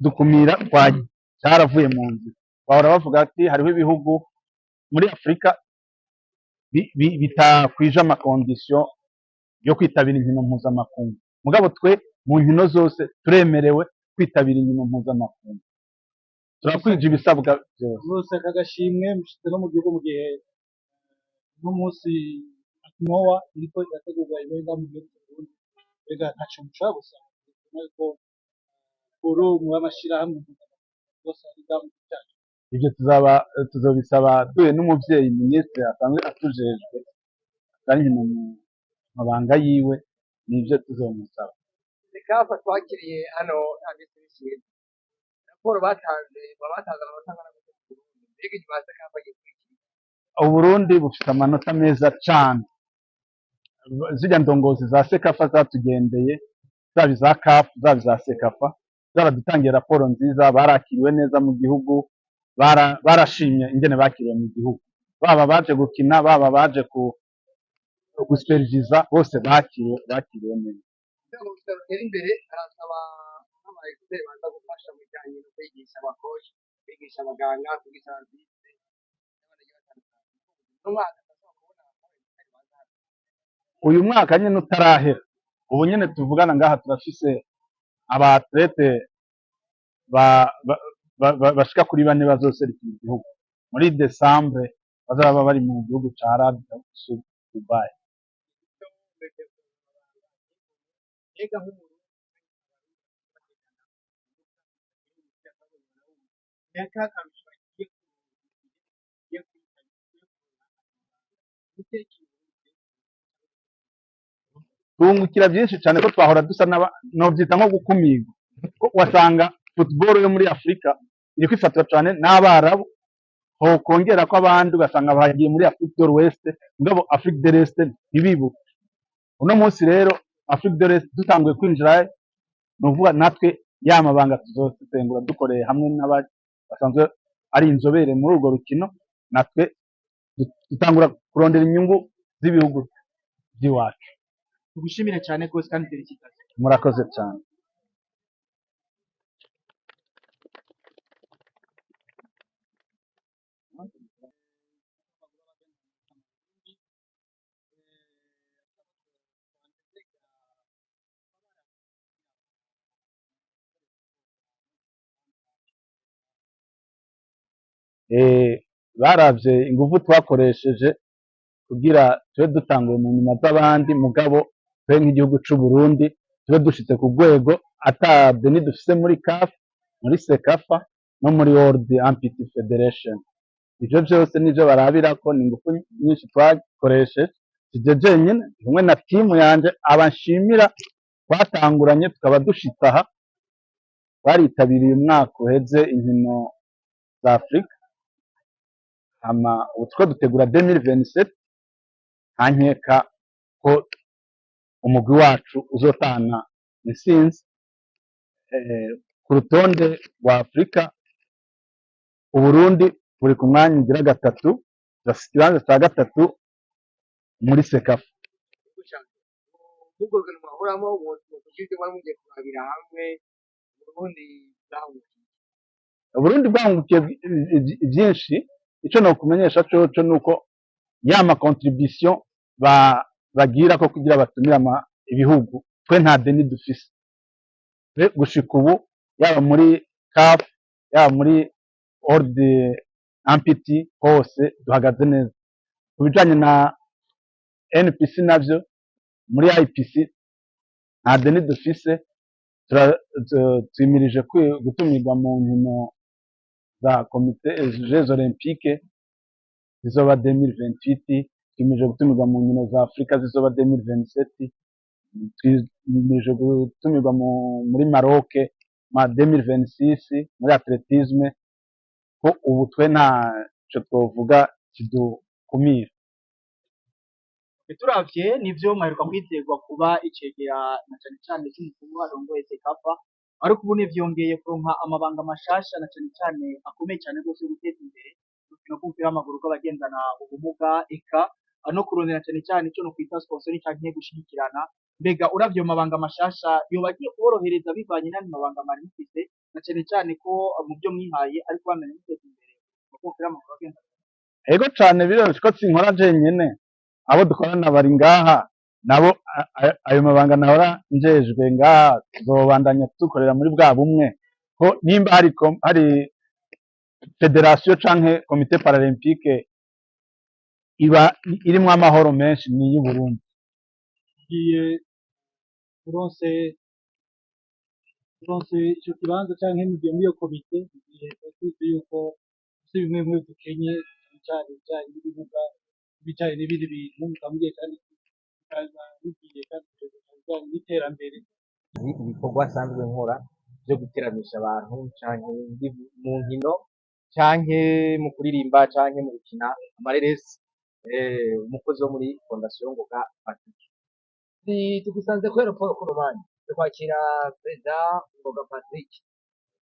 Dukumira cyaravuye mu nzira. Bahora bavuga ati hariho ibihugu muri Afurika bitakwije ama conditions yo kwitabira inkino mpuzamakungu, mugabo twe mu nkino zose turemerewe kwitabira inkino mpuzamakungu, turakwije ibisabwa byose. Bose aka gashimwe mushitse no mu gihugu mu gihe uno munsi ACNOA iriko irategurwa ibera mu gihugu c'Uburundi. Mbega ntaco mushobora gusaba ko forum w'amashirahamwe yose ari ngaha mu gihugu cacu? Ibyo tuzaba tuzobisaba duhuye n'umuvyeyi minisitiri asanzwe atujejwe ari mu mabanga yiwe, nivyo tuzomusaba. CECAFA twakiriye hano nta minsi mike. Raporo batanze, baba batanze amanota angana gute ku Burundi? Mbega inyuma ya CECAFA agiye gukurikira? Uburundi bufite amanota meza cane. Zirya ndongozi za CECAFA zatugendeye, zaba iza CAF, zaba iza CECAFA, zaradutangiye raporo nziza. Barakiriwe neza mu gihugu, barashimye ingene bakiriwe mu gihugu, baba baje gukina, baba baje ku gusuperiviza, bose bakiriwe neza. Kugira ngo urukino rutere imbere, harasaba nk'aba experts baza gufasha mu bijyanye no kwigisha aba coach, kwigisha abaganga, kwigisha aba arbitres n'abandi bagiye batandukanye. Uno mwaka turashobora kubona aba experts baza hano? Uyu mwaka nyene utarahera, ubu nyene tuvugana ngaha, turafise aba athlètes bashika kuri bane bazoserukira igihugu muri décembre, bazaba bari mu gihugu ca Arabia Saoudite, Dubai. Mbega nk'Umurundi ni akahe karusho bagiye kwitabira? Twungukira byinshi cyane, ko twahora dusa n'aba novyita nko gukumirwa, ko wasanga football yo muri Afurika iri kwifatwa cyane n'Abarabu, hokongera ko abandi ugasanga bagiye muri Afrique de l'Ouest, mugabo Afrique de l'Est ntibibuke. Uno munsi rero Afrique de l'Est dutanguye kwinjira, ni ukuvuga natwe ya mabanga tuzosesengura dukoreye hamwe n'aba basanzwe ari inzobere muri urwo rukino, natwe dutangura kurondera inyungu z'ibihugu by'iwacu. Tugushimire cyane rwose kandi félicitations. Murakoze cyane. Baravye inguvu twakoresheje kugira tube dutanguye mu nyuma z'abandi, mugabo twe nk'igihugu c'u Burundi tube dushitse ku rwego ata deni dufise muri CAF, muri CECAFA no muri World Amputee Federation. Ivyo vyose nivyo barabirako, ni ingufu nyinshi twakoresheje. Sije jenyine, kumwe na timu yanje abanshimira twatanguranye tukaba dushitse aha. Twaritabiriye umwaka uheze inkino za Afrika, hama ubu turiko dutegura 2027. Nta nkeka ko umugwi wacu uzotahana intsinzi. Ku rutonde rwa Afrika, Uburundi buri ku mwanya ugira gatatu, turafise ikibanza ca gatatu muri CECAFA. Nk'urwo rugendo mwahoramo kugira ibyo mwari mugiye kurabira hamwe, Uburundi bwahungukiye? Uburundi bwahungukiye byinshi. Ico nokumenyesha coco nuko ya ma contribution bagira ko kugira batumire ibihugu, twe nta deni dufise. Twe gushika ubu, yaba muri CAF, yaba muri World Amputee, hose duhagaze neza. Ku bijanye na NPC navyo, muri IPC nta deni dufise. Twimirije gutumirwa mu nkino za comité Jeux Olympiques zizoba 2028, twimirije gutumirwa mu nkino za Afrika zizoba 2027, twimirije gutumirwa muri Maroc ma 2026 muri athlétisme. Ko ubu twe ntaco twovuga kidukumira. Turavye nivyo mwaheruka kwizerwa kuba icegera na cane cane c'umukuru arongoye CECAFA, ariko ubu nivyongeye kuronka amabanga mashasha na cane cane akomeye cane rwose yo guteza imbere urukino rw'umupira w'amaguru rw'abagendana ubumuga, eka no kurondera cane cane ico nokwita sponsor canke gushigikirana. Mbega uravye ayo mabanga mashasha yoba agiye kuborohereza bivanye n'andi mabanga mwari mufise, na cane cane ko mu vyo mwihaye ariko bandanya muteza imbere umupira w'amaguru wagenda? Ego cane, biroroshe ko sinkora jenyene, abo dukorana bari ngaha nabo. Ayo mabanga nahora njejwe ngaha, tuzobandanya dukorera muri bwa bumwe, ko nimba hari fédération canke comité paralympique iba irimwo amahoro menshi, ni iy'Uburundi. Ugiye uronse ico kibanza canke mugiye muri iyo komite, mugiye tuzi yuko ufise bimwe bimwe dukenye, cane cane ibijanye n'ibibuga, ibijanye n'ibindi bintu, mukaba mugiye kandi mukaza mugiye kandi ibijanye n'iterambere. Ibikorwa nsanzwe nkora vyo guteramisha abantu, canke ndi mu nkino, canke mu kuririmba, canke mu gukina amareresi, umukozi wo muri Fondation Ngoga Patrick. Tugusanze kuri aéroport kuno mwanya kwakira Perezida Ngoga Patrick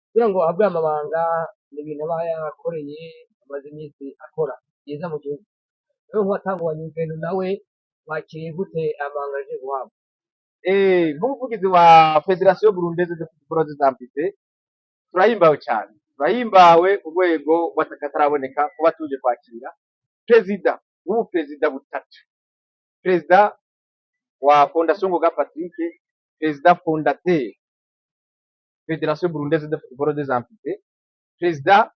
kugira ngo ahabwe amabanga. Ni ibintu aba yakoreye, amaze iminsi akora byiza mu gihugu. Rero nk'uwatanguranye urugendo nawe, wakiriye gute amabanga aje guhabwa? Nk'umuvugizi wa Fédération Burundaise de Football des Amputés, turahimbawe cyane, turahimbawe ku rwego rw'akataraboneka kuba tuje kwakira perezida w'ubuperezida butatu: perezida wa Fondation Ngoga Patrick, perezida fondateur Fédération Burundaise de Football des Amputés, perezida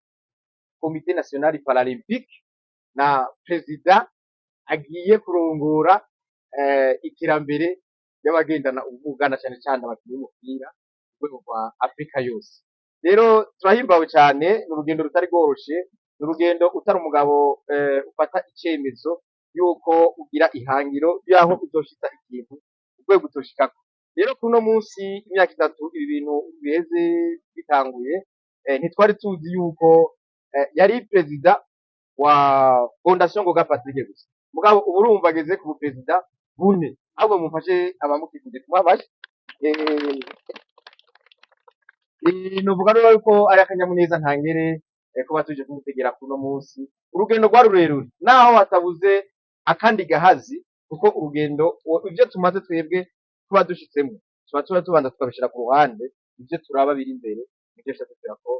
Comité National Paralympique na perezida agiye kurongora iterambere ry'abagendana ubumuga, na cyane cyane abakinyi b'umupira ku rwego rwa Afrika yose. Rero turahimbawe cyane. Ni urugendo rutari rworoshe, ni urugendo utari umugabo ufata icemezo yuko ugira ihangiro y'aho uzoshitsa ikintu, urwego uzoshikako. Rero kuno munsi, imyaka 3 ibi bintu biheze bitanguye, ntitwari tuzi yuko yari perezida wa Fondation Ngoga Patrick gusa, mugabo ubu urumva ageze ku buperezida bune. Ahubwo mumfashe abamukikuje kumuha. Novuga rero yuko ari akanyamuneza ntangere kuba tuje kumutegera kuno munsi. Urugendo rwari rurerure, naho hatabuze akandi gahazi, kuko urugendo ivyo tumaze twebwe kuba dushitsemo tuba tubanza tukabishira ku ruhande. Ivyo turaba biri imbere nivyo duca dushirako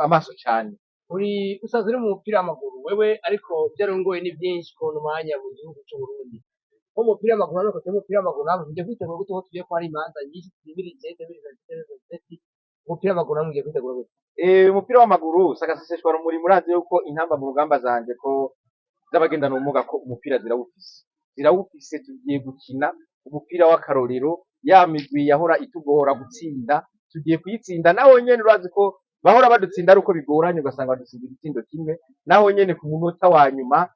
amaso cane. Uri usanzwe uri mu mupira w'amaguru wewe, ariko vyarongoye ni byinshi kubona umwanya mu gihugu c'u Burundi nko mu mupira w'amaguru. Hano mu mupira w'amaguru namwe mugiye kwitegura gute, ko tugiye ko hari imanza nyinshi zimirije 2027? Umupira w'amaguru namwe mugiye kwitegura gute? Umupira w'amaguru sagaseseshwa rumuri. Murazi yuko intamba mu rugamba zanje ko z'abagendana ubumuga ko umupira zirawufise. Tugiye gukina umupira w'akarorero. Ya migwi yahora itugora gutsinda, tugiye kuyitsinda. Naho nyene urazi ko bahora badutsinda ari uko bigoranye, ugasanga badutsinda igitsindo kimwe, naho nyene ku munota wa nyuma.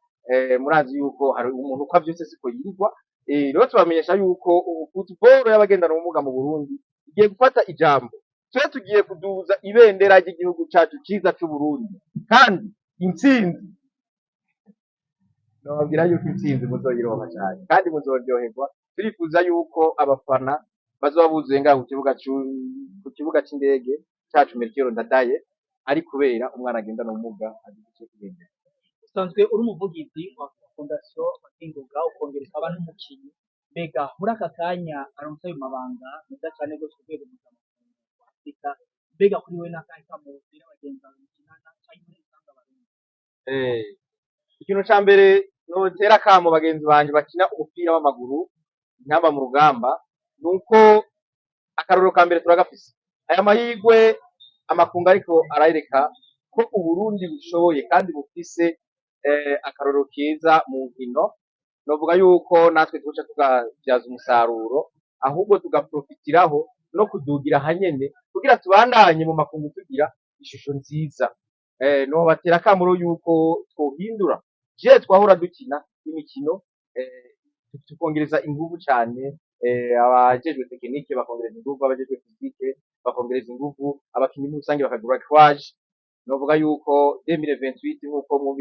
Murazi yuko hari umuntu uko avyutse siko yirirwa. Rero tubamenyesha yuko ubu football y'abagendana ubumuga mu Burundi igiye gufata ijambo. Twe tugiye kuduza ibendera ry'igihugu cacu ciza c'Uburundi, kandi intsinzi, nobabwira yuko intsinzi muzoyironka cane kandi muzoryoherwa. Turifuza yuko abafana bazoba buzuye ngaha ku kibuga c'indege cacu Melchior Ndadaye, ari kubera umwana agendana ubumuga agiye kugendera. Usanzwe uri umuvugizi wa Fondation Ngoga, ukongera ukaba n'umukinyi. Mbega muri aka kanya aronse ayo mabanga meza cane rwose ku rwego mpuzamakungu wa Afurika, mbega kuri wewe n'akahe kamo wobwira bagenzi bawe mukinana canke muri rusange Abarundi? Ikintu ca mbere notera akamo bagenzi banje bakina umupira w'amaguru, intamba mu rugamba, nuko akarorero ka mbere turagafise. Aya mahirwe amakungu ariko arayereka ko Uburundi bushoboye kandi bufise akarorero keza mu nkino. Novuga yuko natwe tuca tugavyaza umusaruro, ahubwo tugaprofitiraho no kudugira hanyene kugira tubandanye mu makungu tugira ishusho nziza. Nobatera akamo rero yuko twohindura je twahora dukina imikino, tukongereza inguvu cane, abajejwe technique bakongereza inguvu, abajejwe physique bakongereza inguvu, abakinyi muri rusange bakagura courage. Novuga yuko 2028 nkuko mwumvise.